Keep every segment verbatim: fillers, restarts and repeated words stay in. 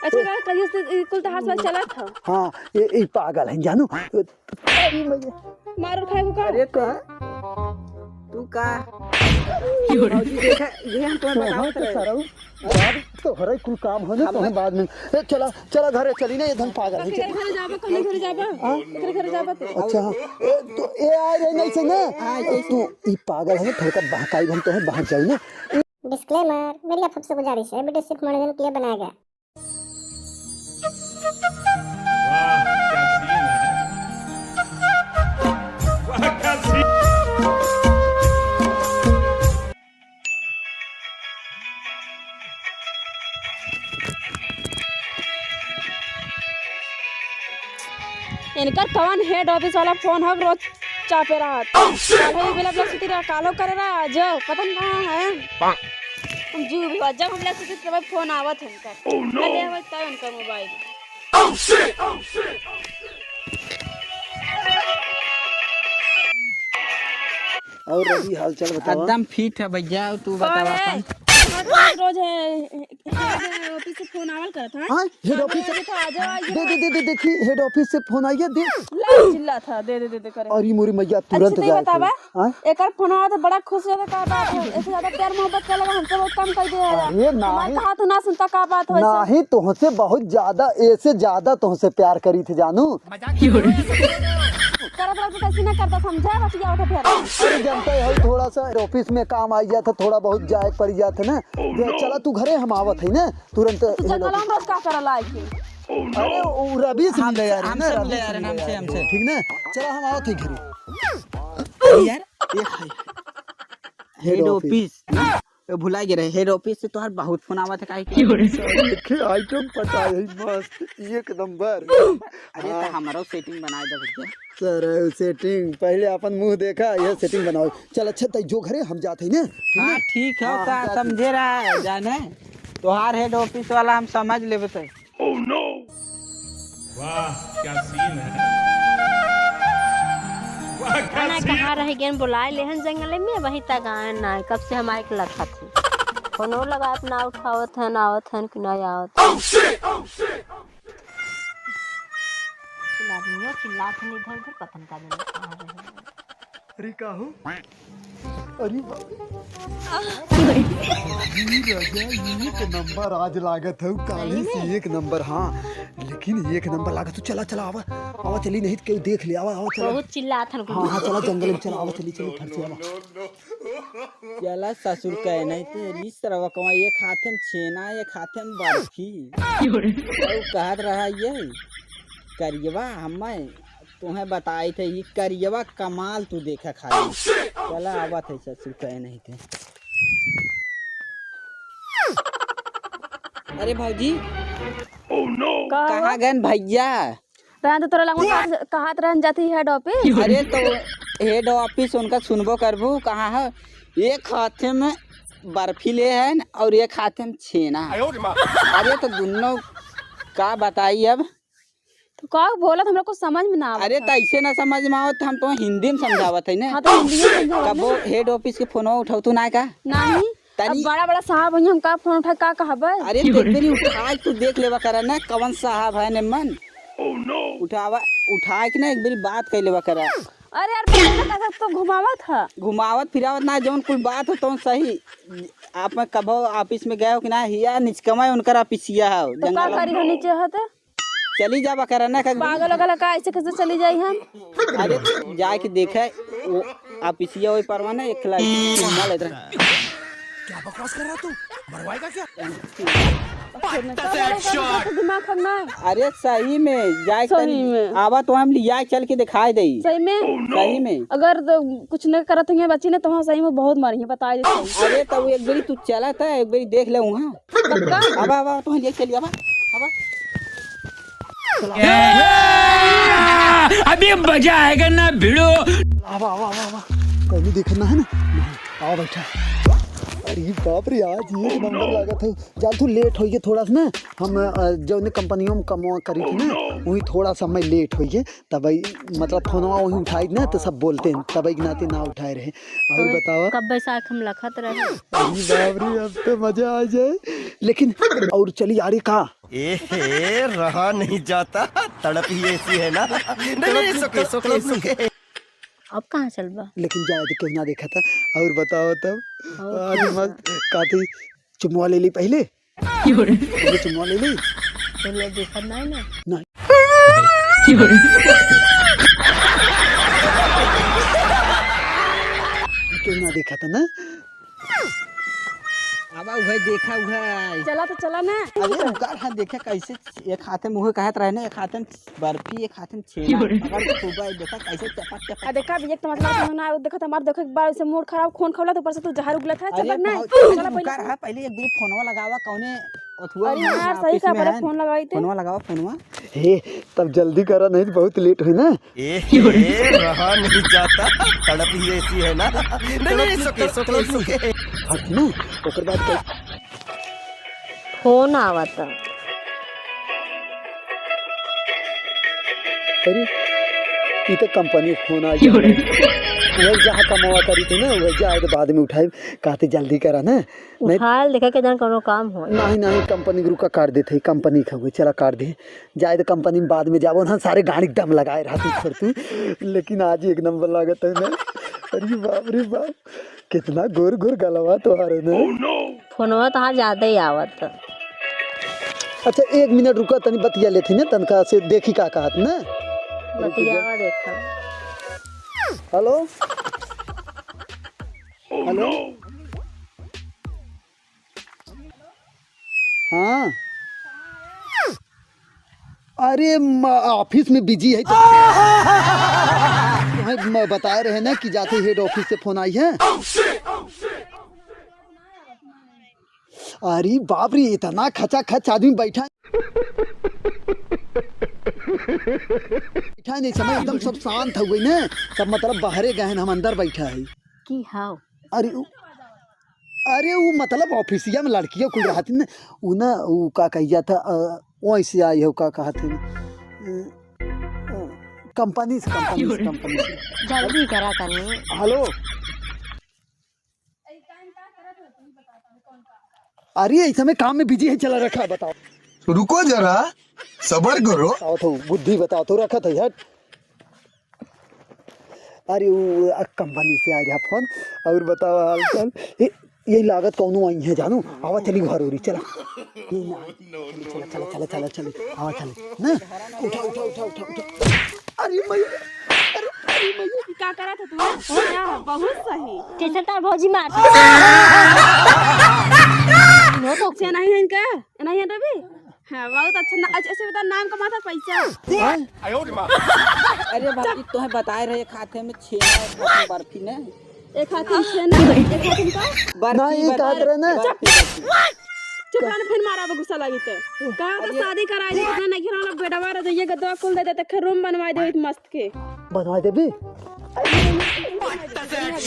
अच्छा, का कहियो से ई कुल तहार साथ चलत ह? हाँ, ये, ये पागल है, जानू। अरे मैया। मार और खाए को का? अरे का? तू का? भौजी देखा, ये हम तुम्हें हाँ, बतावत तो रहे। सरऊ, बाद तोहरे कुल काम हो ना, हम तोहे बाद में। ए, चला, चला घरे चली ना, ये धन पागल है, एकरे चला। घरे जाबा, कौन घरे जाबा? हाँ? एकरे घरे जाबा तो। अच्छा, हाँ। ए, तो ए आ रहे नहीं से ना। हाँ, जैसे तू ई पागल है, थोड़ा बहकाई हम तोहे बहक जाई ना। डिस्क्लेमर, मेरी आप सबसे गुजारिश है, वीडियो सिर्फ मनोरंजन के लिए बनाया गया। वाह, क्या सीन है। वाह, क्या सीन। इनकर कौन हेड ऑफिस वाला फोन हो, रोज चापे रहत। Oh, shit! काल्हो ई बेला ब्लैक सिटी रहा, काल्हो करे रहा, आज पता नहीं कहाँ है। हम जीव भी हुआ, जब हम ब्लैक सिटी तब फोन आवत है इनकर। Oh, no! अरे, आवत है इनका मोबाइल। Oh, shit! Oh, shit! और रवि, हाल चाल बतावा। एकदम फिट है भैया, तू कौन बतावा है? अपन। रोज, रोज है, हेड ऑफिस से फोन आवल करत है। हाँ, हेड ऑफिस से। आ जाओ, आ जाओ। दे, दे, दे, दे, देखी, हेड ऑफिस से फोन आई है, दे। ला, चिल्ला था, दे, दे, दे, दे करे। अरे मोरी मैया, तुरंत अच्छा, तो ये जाए बतावा, थे। हाँ? एकर फोन आवा तो बड़ा खुश हो जाता, का बात है? ऐसे ज्यादा प्यार मोहब्बत का लगा, हमसे बहुत कम कर दिया है। अरे हमारे नहीं। कहा तो ना सुनता, का बात हो ऐसे? नहीं, तुमसे बहुत ज्यादा, ऐसे ज्यादा तुमसे प्यार करी थे जानू। करत रहत तो कैसे ना करता, समझा बतिया उठा फेर। अरे जानता है, थोड़ा सा ऑफिस में काम आई जात है, थोड़ा बहुत जाए पड़ जात है ना। Oh, no! चला तू घरे, हम आवत है ना तुरंत। तो हेलो। जंगल में रोज का करला आइके? Oh, no! अरे वो रवि से हम मिले से, यार, हमसे मिले यार, हमसे, हमसे। ठीक ना, चला हम आवत है घरे। अरे यार, ये है। हेड हेड ऑफिस। ऑफिस। ए, भुला गए रहे, हेड ऑफिस से तोहार बहुत फोन आवत है, काहे के? देखे, आइटम पता है मस्त, एक नंबर। अरे, तो हाँ। हमारो सेटिंग बना दे भैया। सर, सेटिंग पहले अपन मुंह देखा, ये सेटिंग बनाओ। चल, अच्छा, तै जो घरे हम जात है ना, ठीक हाँ, ना? ठीक है, हाँ, का हम जात समझे रहा है, जाने? तोहार हेड ऑफिस वाला हम समझ लेबे तै। Oh, no! वाह, क्या सीन है। वाह, क्या खाना सीन। कहाँ रह गए, बुलाए लेहन जंगले में, वहीं तक आए ना। कब से हम आए के लखत ही। फोनो लगात ना उठावत हन, आवत हन कि ना आवत हन। Oh, shit! Oh, shit! चिल्ला रही हो, चिल्लात हन इधर उधर, पता नहीं का देने कहाँ रहे। अरे का हो? अरे बाप रे। ई राजा, एक नंबर आज लागत हौ, काल्हि से एक नंबर, हाँ। लेकिन एक नंबर लागत हौ, चला, चला, आवा, आवा, चली, नहीं तो केहू देख ले, आवा, आवा, चला। बहुत चिल्लात हन। हाँ, हाँ, चला, जंगल में चला, आवा, चली, चली, फट से आवा। चला ससुर कहे नहीं तो, री सरवा कमा, एक हाथे में छेना, एक हाथे में बर्फी। और कहत रहा ये, करियवा, हमें तोहे बताई थे, ई करियवा कमाल तू देखा खाली। Oh, shit! Oh, चला, shit! आवत है ससुर, कहे नहीं थे। अरे भौजी, Oh, no! का कहाँ हो? गन भैया? रहन तो तोरा लंगवा कहत, कहत रहन जाती हेड ऑफिस। अरे तो हेड ऑफिस उनका सुनबो करबू, कहाँ है? एक हाथे में बर्फी ले है और एक हाथे में छेना। आयो रे माँ। अरे तो दुनो का बताई अब? तो का बोलत, हमरा कुछ समझ में ना आवत अरे, है। त ऐसे ना समझ में आवत, हम तो हिंदी में समझावत है ना। हाँ, तो हिंदी में समझावत कबो ना। हेड ऑफिस के फोनवा उठावतू ना का? नहीं। तनी अब बड़ा बड़ा साहब हैं, हम का फोन उठा का कहबे? अरे, तो एक बारी उठा के तू देख लेवा करा ना, कौन साहब है ने मन। Oh, no! उठावा, उठा के ना एक बारी बात कर लेवा करा। अरे यार, पहले का तो घुमावत है। घुमावत फिरावत ना, जौन कुल बात हो तौन सही। आप में कबो ऑफिस में गए हो कि ना? हिया निचकमा उनकर ऑफिसिया है, तो का जंगल करी हो में। नीचे है तो? चली जाबा करा ना, का पागल वगल का, ऐसे कैसे चली जाई हम? अरे, जाए के देखे, वो ऑफिसिया वही परवा ना, एक खिलाड़ी घुमा लेत रहे। क्या बकवास कर रहा तू? मरवाएगा क्या? दिमाग खराब ना है। अरे, सही में, जाए सही तनी में। आवा तो हम लिया चल के दिखाई दे। सही में? सही में। अगर तो कुछ न करत हुए बच्ची ने, तो वहाँ सही में बहुत मारी है, बता दे सही। अरे, तो एक बारी तू चला था, एक बारी देख ले वहाँ। पक्का? आवा, आवा, तो हम ले चली, आवा, आवा। अभी मजा आएगा ना भिड़ो। आवा, आवा, आवा, आवा। कहीं देखना है ना? नहीं। आवा, बैठा। अरे बाप रे, आज एक नंबर लागत है। जान तू, लेट होइगे थोड़ा सा ना, हम, अ, जौने कंपनियों में कमवा करी थी ना, वही थोड़ा सा मैं लेट होइगे, तब भाई, मतलब, फोनवा वही उठाई ना, तो सब बोलते हैं, तब एक नाते ना उठाए रहे। और तो बतावा। कब बैसाख हम लखत रहे। अरे बाप रे, अब तो मजा आ जाए। लेकिन और चली, अरे का? ए हे, रहा नहीं जाता, तड़प ही ऐसी है ना। नहीं, नहीं, सुखे, सुखे, सुखे। अब कहाँ चलबा? लेकिन जाए तो केहू ना देखा था। और बताओ तब। और आज क्या? मस्त काफी चुमवा ले ली पहले। पहले चुमवा ले ली। पहले देखा नहीं ना। नहीं। केहू ना देखा था ना। अब उहे देखा उहे। चला तो चला ना। अरे रुका, हाँ, देखा कैसे एक हाथे मुँह कहत रहे ना, एक हाथे बर्फी, एक हाथे छेना। पकड़ के खूब आई, देखा कैसे चपक चपक। आ देखा, अब एक तो मतलब समझ ना आवे, देखा तो हमार देखे के बाद से मूड खराब, खून खौला, तो ऊपर से तू जहर उगलत है, अरे चपक ना। बहुत चला पहले। रुका रहा, पहले एक बेर फोनवा लगावा, कौने अथुआ अरे में यार, ऑफिस सही कहा, में पहले है। फोन लगाई थे। फोनवा लगावा, फोनवा। हे, तब जल्दी करा, नहीं तो बहुत लेट हुई ना। ए, ए, रहा नहीं जाता, तड़प ही ऐसी है ना। नहीं, नहीं, सुखे, सुखे, सुखे। हट ना, ओकर बाद कर। फोन आवत। अरे, ई तो कंपनी फोन आ गया। वही जहाँ कमावा करी थी ना, वही जाए तो बाद में उठाए, कहते जल्दी करा ना। नहीं। उठाए, देखा के जान कौनो काम हो। नहीं, नहीं, कंपनी के रुका, काट देते हैं, कंपनी के हुए, चला काट दे। जाए तो कंपनी में बाद में जाबो ना, सारे गाड़ी दम लगाए रहती छोड़ तू। लेकिन आज एक नंबर लागत है ना। अरे बाप रे बाप, कितना गोर गोर गलवा तोहार है ना। फोनवा तोहार ज्यादा ही आवत। अच्छा, एक मिनट रुका, तनी बतिया लेती ना, तनका से देखी का कहत ना। बतियावा देखा। हेलो। हेलो। हाँ। अरे, म-, ऑफिस में बिजी है तो, तुम्हें म-, बताए रहे ना कि जाते हेड ऑफिस से फोन आई है। अरे बाप रे, इतना खचाखच आदमी बैठा है। बैठा है, नहीं समझ, एकदम सब शांत हो गई ना, सब मतलब बाहरे गए हैं, हम अंदर बैठा है। की हाव? अरे उ, अरे उ मतलब ऑफिसिया में लड़कियों कुल रहती न, उ न, उ का कही जाता, अ, वहीं से आई हो, का कहत है, अ, अ, कंपनी से, कंपनी से, कंपनी से। जल्दी करा तनी। हेलो। अरे, इस समय काम में बिजी है, चला रखा है, बताओ। रुको जरा, सबर करो। बताओ तो, बुद्धि बताओ तो, रखा था, हट। अरे, उ, अ, कंपनी से आ रहा फोन, और बताओ हालचाल। ए, यही लागत कौनो आई है, जानू। आवा चली घर उरी, चला। यही ना, चला, चला, चला, चला, चला। आवा चली। ना, उठा, उठा, उठा, उठा, उठा। अरे मैया, अरे, अरे मैया। का करा था तू? हाँ, बहुत सही। कैसे तार भौजी मार? अच्छा, नहीं है इनका? नहीं है रवि? हाँ, बहुत अच्छा ना, अच्छा, अच्छा, बता, नाम कमाता पैसा। हाँ? अरे भाई, तोहे बताए रहे, एक हाथे में छेना, एक हाथे में बर्फी ने। एक हाथे में छेना, एक हाथे में का? बर्फी, ना, ये बर्फी, कहत रहे ना। बर्फी, बर्फी। चुप रह ना, फिर मारा गुस्सा लागी तो। कहा तो अरे। शादी कराई दे, इतना नहीं खेला, बेडवा रह जाइए, गद्दा कुल दे दे, तो रूम बनवाई दे मस्त के। बनवा देबी?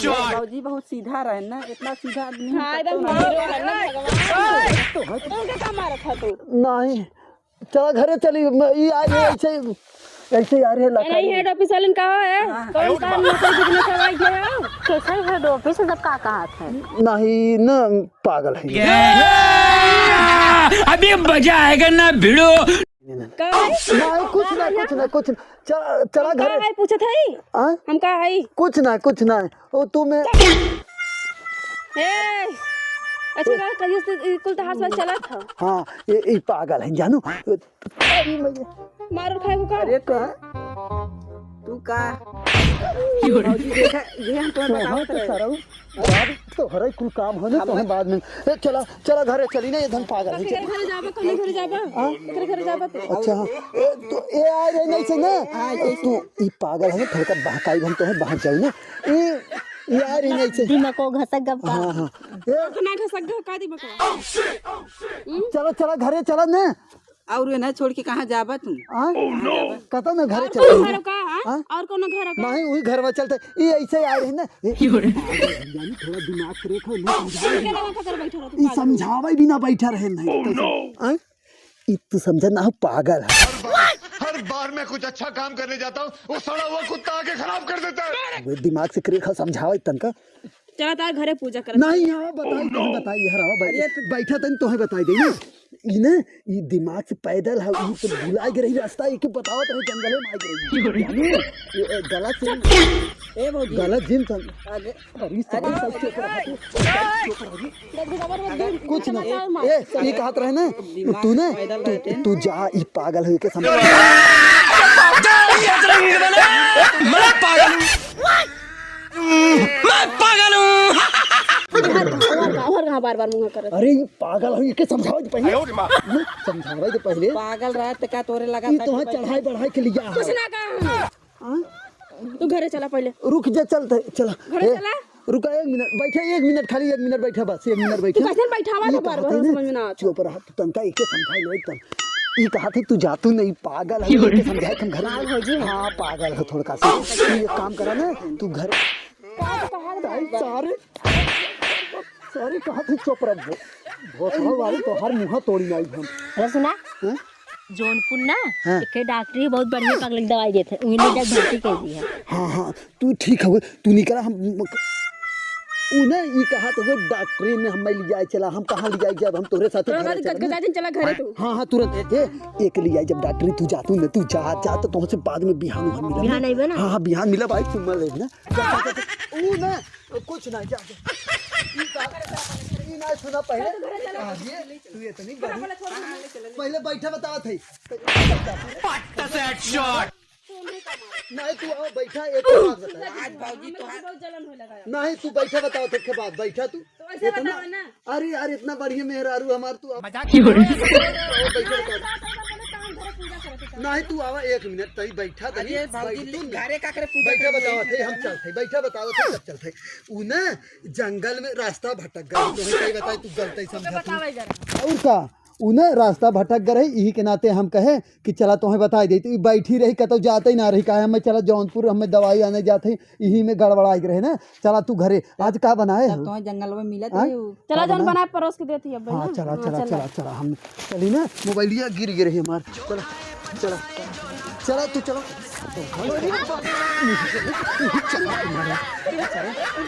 बाबूजी बहुत सीधा रहे ना, इतना सीधा आदमी हम हाँ, कतौ एकदम ना हीरो है ना, भगवान। तो है तो। उनके का मारत है तू? नहीं, चला घरे चली, म-, ई आ रही है ऐसे, ऐसे आ रही है लड़का। नहीं, हेड ऑफिस वाले ने कहा है, हाँ। कौन काम नौकरी बिजनेस करवाई गया है? कैसे हेड ऑफिस में तब का कहा था? नहीं, न, पागल है। अभी मजा आएगा ना भिड़ो। का है? नहीं, कुछ ना, कुछ ना, कुछ ना। चला, चला हम का घरे। है पूछत हई? हाँ? हम का हई? कुछ ना, कुछ ना। ओ, तू मैं ए, अच्छा, रहा, कहियो से ई कुल तहार साथ चलत ह। हाँ, ये, ये पागल है, जानू। अरे मैया। मारल खाए को का? अरे, तो तू का? भौजी, देखा, ये हम तुम्हें सोहर बतावत तो रहे। सरऊ। बाप तोहरे कुल काम होने, हम तोहे बाद में। ए, चला, चला घरे चली ना, ये धन पागल है, एकरे चला। घरे जाबा, कौन घरे जाबा? हाँ? एकरे घरे जाबा तू। अच्छा, हाँ। ए, तू, ए, आ रहे नहीं से ना। हाँ, जैसे तू, ई पागल है, थोड़ा बहकाई, हम तोहे बहक जाई ना। ई, ई आ रहे नहीं से। दिमाग को घसक गप का। हाँ, हाँ। ए, अपना घसक गप का दिमाग को। चला, चला घरे चला ना। और ये ना छोड़ के कहाँ जाबा तू? हाँ? कहाँ जाबा? कतौ ना घरे और चलते कौनो हैं। घर का, हाँ? हाँ? और कौनो घर का? नहीं, वही घरवा चलते। ये ऐसे आ रहे ना। ए, जानी थोड़ा दिमाग से रखो, नहीं समझावे। इनके लगा खतर बैठा रहो तू, ये पागल। समझावे बिना बैठा रहे नहीं। हाँ? ई तू समझा ना हो, पागल है। हर बार, हर बार मैं कुछ अच्छा काम करने जाता हूँ, वो सड़ा हुआ कुत्ता आके खराब कर देता है। वो दिमाग से करे खा, समझावा तनका। चला तार घरे पूजा कर। नहीं, यहाँ बताई, तोहे बताई, यहाँ रहा, बै-, अरे तू बैठा तन तोहे बताई दे ना। ई ना, ई दिमाग से पैदल है, ई तो भुला गए रही रास्ता, एक बतावत रहे जंगल में आ गई। जानी, ये, ए, गलत से, ए भौजी। गलत जिन तन। आगे। अरे, सारे सब चुप रहा तू, सब चुप रहा तू। कुछ ना। ए, ये कहत रहे ना, तू ना, तू, तू जा, ई पागल हो के समझा। मैं पागल हूँ। मैं पागल हूँ। और कहाँ, और कहाँ बार-बार मुँह करत? अरे, ई पागल हो के समझावे के पहले। समझावे के पहले। पागल रहा त का तोरे लगा ई था तोहे कि चढ़ाई बढ़ाई के लिया कुछ है। ना कहा। हाँ? तू घरे चला पहले। रुक जा, चलते, चला। घरे ए, चला। रुका, एक मिनट, बैठा, एक मिनट, खाली एक मिनट बैठा, बस, एक मिनट बैठा। तू कैसे बैठावा ई था बार-बार, कहत है ना, समझ में ना आता। चुप रहा, तू तनका एके समझाई लो, तन। ई कहत है, तू जा, तू नहीं, पागल है, एके समझाए, हम घर में। हाँ, पागल हो थोड़ा सा। तू एक काम करा ना, तू घर का तो कहा भाई, सारे, सारे कहत है, चुप रह, भो-, भोसड़ा वाले तोहार मुँह तोड़ी आई हम। अरे सुना, हैं? जौनपुर ना, हाँ। एक डॉक्टरी बहुत बढ़िया पगली दवाई देत है, उन्हीं जब भर्ती कर दी है। हाँ, हाँ, तू ठीक हवे, तू निकला, हम, उ ना, ई कहत हवे डॉक्टरी में हमें लियाए चला, हम कहाँ लियाए जब हम तोहरे साथे तोहरे घरे साथे चला ना। कटकटा दिन चला घरे तू। हाँ, हाँ, तुरंत, ए, एक लियाए जब डॉक्टरी तू जा, तू न, तू जा, जा तो तोहसे बाद में बिहान हम मिला। बिहान अइबे ना? हाँ, हाँ, बिहान मिला भाई, चुम्मा ले ना। जा, जा, जा, जा। उ ना, कुछ ना, जा, जा। ई का, ई ना सुना पहले। हाँ, ये, तू इतनी बड़ी। पहले बैठा बतावत है। पट्टा से हेडशॉट। नहीं, तू आओ, बैठा, एक बात बता। आज भौजी तोहार बहुत जलन होए लगा है। नहीं, तू बैठा, बताओ, तो के बात, बैठा तू। तो ऐसे इतना, बताओ ना। अरे यार, इतना बढ़िया मेहरारू हमार, तू अब मजाक कर रहा है। बैठा, बताओ। नहीं, तू आवा, एक मिनट, तई बैठा, तई अरे भौजी, बैठ, तू घरे का करे पूजा बैठा, करके बताओ, बैठा थे, हम ना। चलते, बैठा, बताओ, थे, सब चलते। उ ना, जंगल में रास्ता भटक गए, तो कहीं बताए, तू गलत ही समझा तू। बतावे जरा। और का? उ ना रास्ता भटक गए रही, यही के नाते हम कहे कि चला तोहे बताई दे। तो ई बैठी रही, कतौ जाते ही ना रही, काहे हमें चला जौनपुर, हमें दवाई आने जाते ही, यही में गड़बड़ाई रहे ना। चला तू घरे, आज का बनाए तब हो? तोहे जंगल में मिलत हाँ? रहे हो। चला का जौन बनाए? बनाए परोस के देती अब हाँ, ना। चला, हाँ, चला, चला। चला, चला, हम चली ना, मोबाइलिया गिर गए रही हमार। चला, चला, चला तू चला। चला तुम्हारा, चला,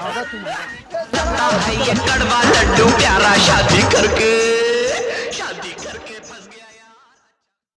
आवा तुम्हारा। ये कड़वा लड्डू प्यारा शादी करके।